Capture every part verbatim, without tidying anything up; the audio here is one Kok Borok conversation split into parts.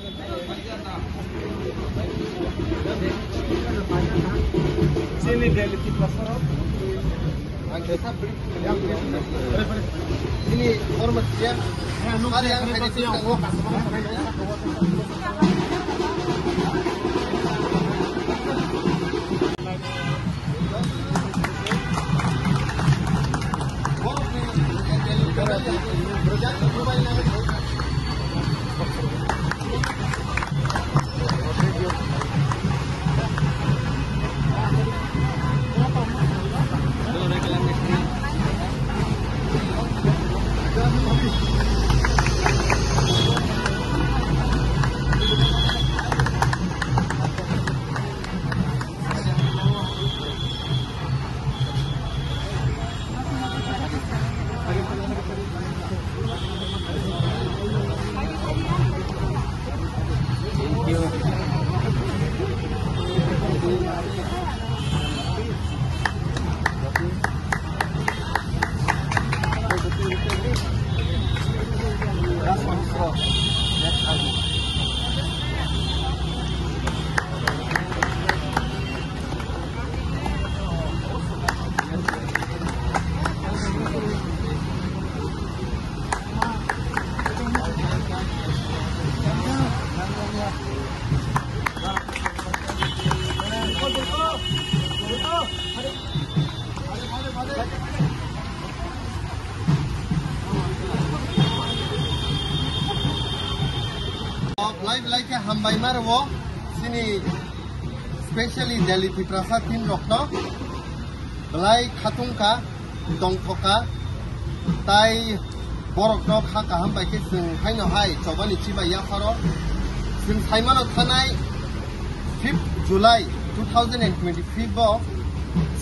Chini Delhi Tiprasa rok. Chini former C M. Belai belai khe hambai ma rwo chini specially Delhi Tiprasa team rokno belai khatung kha. Tongthok kha, tai borokno kha kaham bai khe chwng haino hai chobani chibai yapharo. Chwng saimano thanai fifth July two thousand and twenty-five o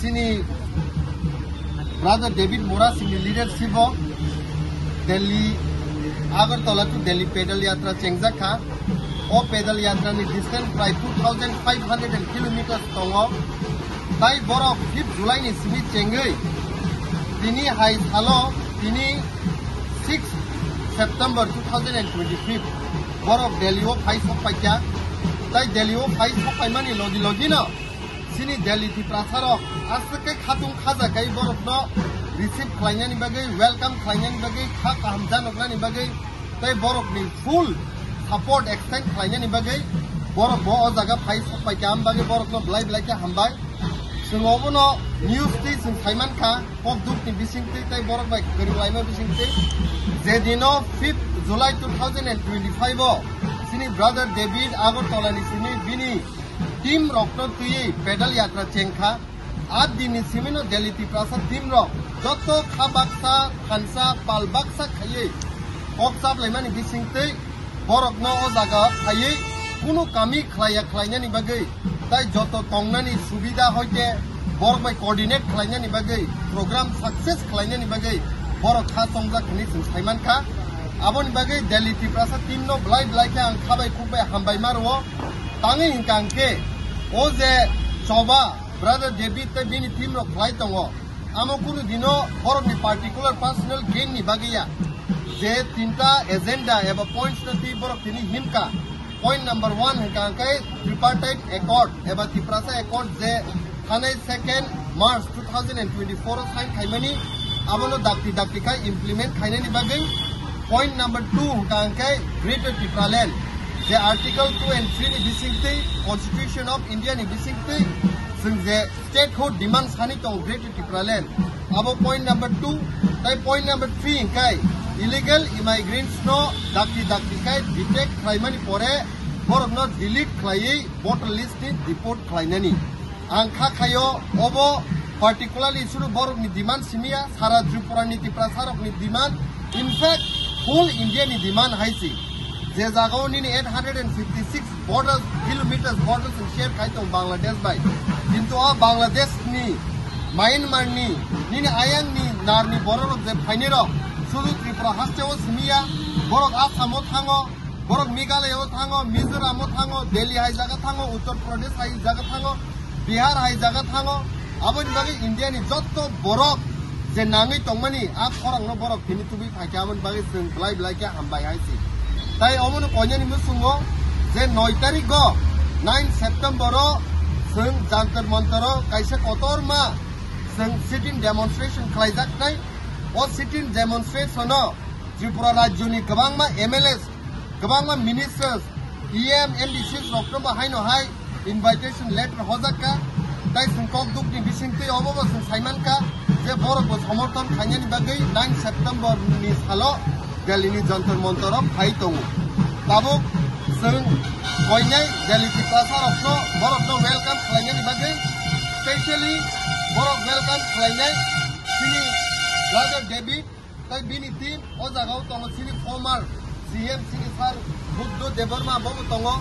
chini brother David Mora singni leadership o Delhi, Agartala to Delhi pedal yatra chengjak kha. O pedal yatra ni distance prai two thousand five hundred kilometers tongo. Tai borok fifth July ni simi chengwi tini hai salo tini six September two thousand and twenty-five borok Delhi o phai sok paikha. Tai Delhi o phai sok paimani logi logi no chini Delhi Tiprasa rok aswk khe khatung khaja kai borokno receive khlainani bagwi, welcome khlainani bagwi, kha kaham janoknani bagwi tei borokni full support extend khlainani bagwi borok bo o jaga phai sok paikha, am bagwi borokno belai belai khe hambai. Chwng obono news twi chwng saimankha, kok dukni bisingtwi tei borok bai kwrwnglaima bisingtwi. Je dino fifth July two thousand and twenty-five o chini brother David Agartala ni simi bini team rokno twiwi pedal yatra chengkha. Aa dinni simino Delhi Tiprasa team rok joto kha baksa, thansa, pal baksa khaiwi kok chaplaimani bisingtwi borokno o jaga phaiwi kunu kami khlaiya khlainani bagwi tai joto tongnani subida hoite borok bai coordinate khlainani bagwi, program success khlainani bagwi borok kha chongjak hwnwi chwng saimankha. Aboni bagwi Delhi Tiprasa team no belai belai khe ang kha bai khuk bai hambai ma rwo. Tangwi hwnkha hwnkhe o je choba Brother David tei bini team rok khlai tongo. Amo kunu dino borokni particular personal gain ni bagwi ya. Je tinta agenda eba points no twi borok tini himka. Point number one hwnkha hwnkhe tripartite accord eba Tiprasa accord je thanai second March two thousand and twenty-four o sign khaimani, abono dakti dakti khai implement khainani bagwi. Point number two hwnkha hwnkhe Greater Tipraland, je Article two and three ni bisingtwi, Constitution of India ni bisingtwi, chwng je statehood demand sani tongo Greater Tipraland, abo point number two. Tai point number three hwnkhe illegal immigrants no dakti dakti khai detect khlaimani pore borokno delete khlaiwi voter list ni deport khlainani. Ang kha khaio obo particularly suru borokni demand simiya, sara Tripura ni Tiprasa rokni demand, in fact whole India ni demand hai si. Je jagao nini eight hundred and fifty six borders, kilometers borders ni share khai tong Bangladesh bai. Kintu o Bangladesh ni, Myanmar ni, nini ayang ni nar ni borok rok je phainai rok suru Tripura haste o simiya, borok Assam o thango, borok Meghalaya o thango, Mizoram o thango, Delhi hai jaga thango, Uttar Pradesh hai jaga thango, Bihar hai jaga thango. Aboni bagwi India ni jotto borok je nangwi tongmani a khorang no borok tini tubui phaikha, aboni bagwi chwng belai belai khe hambai hai si. Tai omono koinani musungo Je noi tarikh o, nine September o chwng Jantar Mantar o kaisa kotorma chwng sitting demonstration khlaijaknai. O sitting demonstration o Tripura rajyoni kwbangma M L As, kwbangma ministers, E M, M D Cs rokno bo haino hai invitation letter hojak kha. Tai chwng kok dukni bisingtwi obo bo chwng saiman kha je borok bo somorthon khainani bagwi nine September ni salo Delhi ni Jantar Mantar o phai tongo. Tabuk chwng koinai Delhi Tiprasa rokno, borokno welcome khlainani bagwi, specially borok welcome khlainai chini brother David. Tai bini team o jaga o tongo chini former C M chini sir Buddha Debbarma bo bo tongo,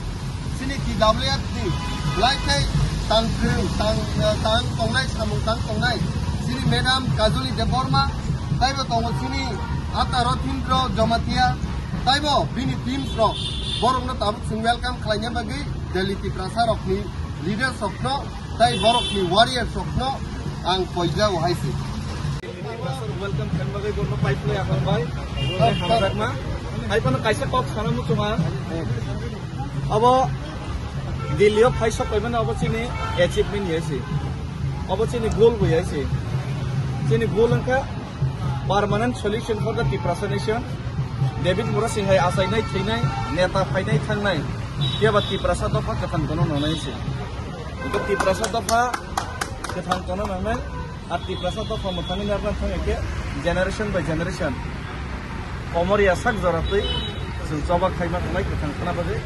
chini T W F ni belai khai tang kwrwng, tang, tang tongnai, samung tang tongnai chini madam Kajoli Debbarma, taibo tongo chini Ata Rotindra Jamatia, taibo bini teams rok borokno tabuk chwng welcome khlaina bagwi Delhi Tiprasa rokni leaders rokno tai borokni warriors rokno ang poijao hai se. Welcome khaima bagwi borno pipeline akhang bai. Hamjakma. Hai phano kaisa kok sana muchunga. Abo Delhi o phai sok paimani abo chini achievement ya se. Abo chini goal bo ya se. Chini goal wngkha permanent solution for the Tiprasa nation. David Murasing hai achainai thwinai, neta phainai thangnai. Phiya ba Tiprasa dopha kwthang tono nangnai se. Ito Tiprasa dopha kwthang tono nangnai. Ar Tiprasa dopha mwthangwi narwkna thang khe generation by generation komor yasak joratwi chwng choba khaima thangnai kwthang khna bagwi.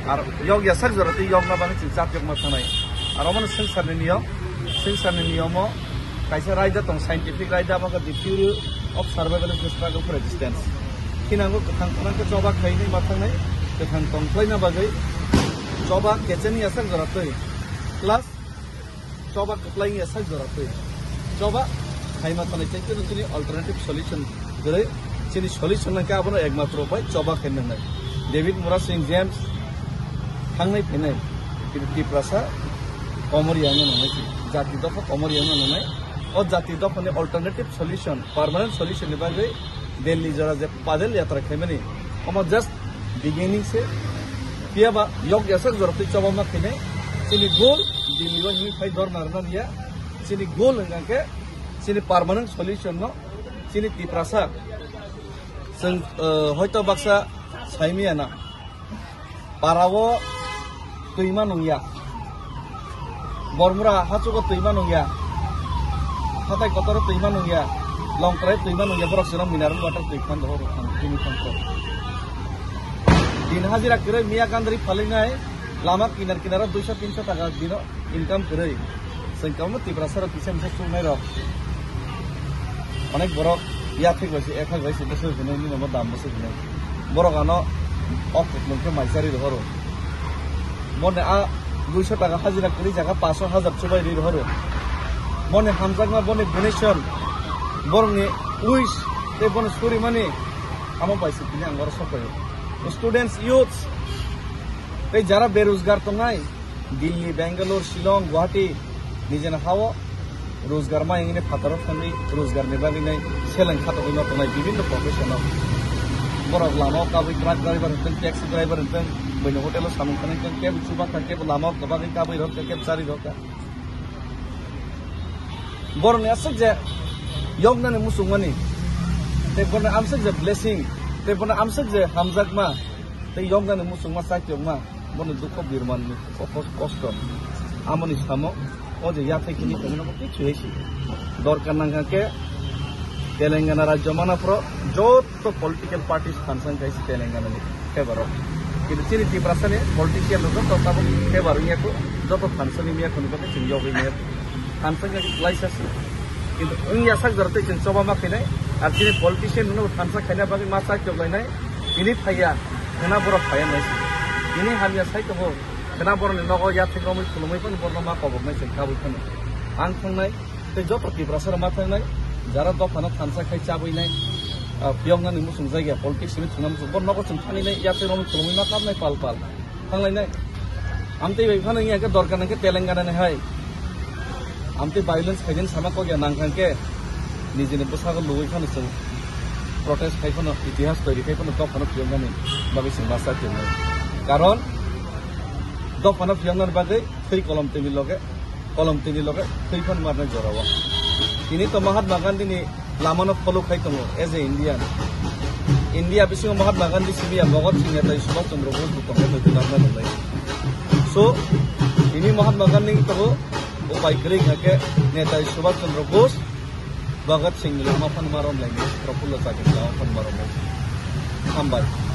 Ar yok yasak joratwi yokna bagwi chwng chat yokma thangnai. Ar omono swngcharni niyom, swngcharni niyomo kaisa raida tong, scientific raida, abo khe the theory of survival is the struggle for existence. Khinango kwthang khna khe choba khainai ma thangnai, kwthang tong khlaina bagwi choba kecheni yasak joratwi plus choba kwplai wngya sak jora twi. Choba khaima thanai tei kunu chini alternative solution kwrwi. Chini solution nangkhe abono ekmatro bai choba khaina nangnai. David Murasing James thangnai phainai. Kintu Tiprasa komor yangno nangnai si. Jati dopha komor yangno nangnai. O jati dophani alternative solution, permanent solution ni bagwi Delhi jora je Padal Yatra khaimani, omo just beginning se. Phiya ba yok yasak jora twi choba ma khainai. Chini goal, Delhi o himwi phai dor narwkna liya. Chini goal hwnkha khe chini permanent solution no chini Tiprasa. Chwng, eh, hoito baksa saimiyana. Parao twima nungya. Bormura hachugo twima nungya. Hatai kotoro twima nungya. Longkrai twima nungya. Borok sino mineral water twi khan doho rok khan, tini khan ko. Din hajira kwrwi miya gandri phalinai. Lama kinar kinaro duiso tinso taka dino income kwrwi. Chwng kwbangma Tiprasa rok kisa misa chuknai rok. Onek borok yathek bai se, ethak bai se, bwswk hwnwi, nini omo dam bwswk hwnwi. Borok ano ok kuplung khe mai chari rohoro. Boni a duiso taka hajira kwrwi jaga paanch hajar chubai rwi rohoro. Boni hamjakma, boni donation, borokni wish tei boni surimani amo bai se tini ang oro sok paio. Students, youths, tei jara berojgar tongnai, Delhi, Bangalore, Shillong, Guwahati, nijeni hao rojgar ma wngwi phataro thangwi rojgar ni bagwi nai seleng khatogwi no tongnai bibinno profession o. Borok lama o kabwi truck driver hwnkhe, taxi driver hwnkhe, buino hotel o samung khanai hwnkhe, kebo chuba kha, kebo lama o kwbagwi kabwi rw kha, kebo chari rw kha. Borokni aswk je yoknani muchungmani, tei borokni amswk je blessing, tei borokni amswk je hamjakma, tei yoknani muchungma chakyokma, borokni dukho birmanni ko-, ko-, kosto. Amoni samo, o je yathai kini khainai no kichu hai si. Dorkar nangkha khe Telangana rajyo manaphro jot to political parties phansa wngkha isi Telangana ni favor o. Kintu chini Tiprasa ni politician rok joto tabuk favor wngya kho, joto phansa ni miya khoni bagwi chini yogwi miya phansa wngya kho klaisa si. Kintu wngya sak jora tei chwng choba ma khainai, ar chini politician rok no phansa khaina bagwi ma chak chok lainai, tini phaiya, khwna borok phaiya nai si. Tini hamya sai tongo, khwna borok ni nogo yathek romwi khulumwi phano borok no ma kobok nai chwng kabwi phano. Ang thangnai, tei joto Tiprasa rok ma thangnai, jara dophano thansa khai chabwi nai, ah, phiyoknani muchung jagya, politics ni thwngna muchung, bo nogo chwng thangwi nai, yathek romwi khulumwi ma kapnai pal pal. Thanglainai. Amtwi bai phano wngya khe dorkar nangkhe Telangana ni hai. Amtwi violence khaijani sama kokya nangkha khe nijini bwsago lubui phano chwng protest khai phano, itihas toiri khai phano dophano phiyoknani bagwi chwng ma chak tongnai. Karon Dophano phiyoknani bagwi thwi kolom tini loge, kolom tini loge thwi phan marnai jorao. Tini to Mahatma Gandhi ni lamano follow khai tongo as a Indian. India bisingo Mahatma Gandhi simi ya, Bhagat Singh, Netaji Subhash Chandra Bose bo tongo, hoi tongo, arna nungnai. So, tini Mahatma Gandhi ni tongo, upai kwrwi hwnkhe Netaji Subhash Chandra Bose, Bhagat Singh ni lama phan marom lainai, Prafulla Chakma ni lama phan marom lainai. Hambai.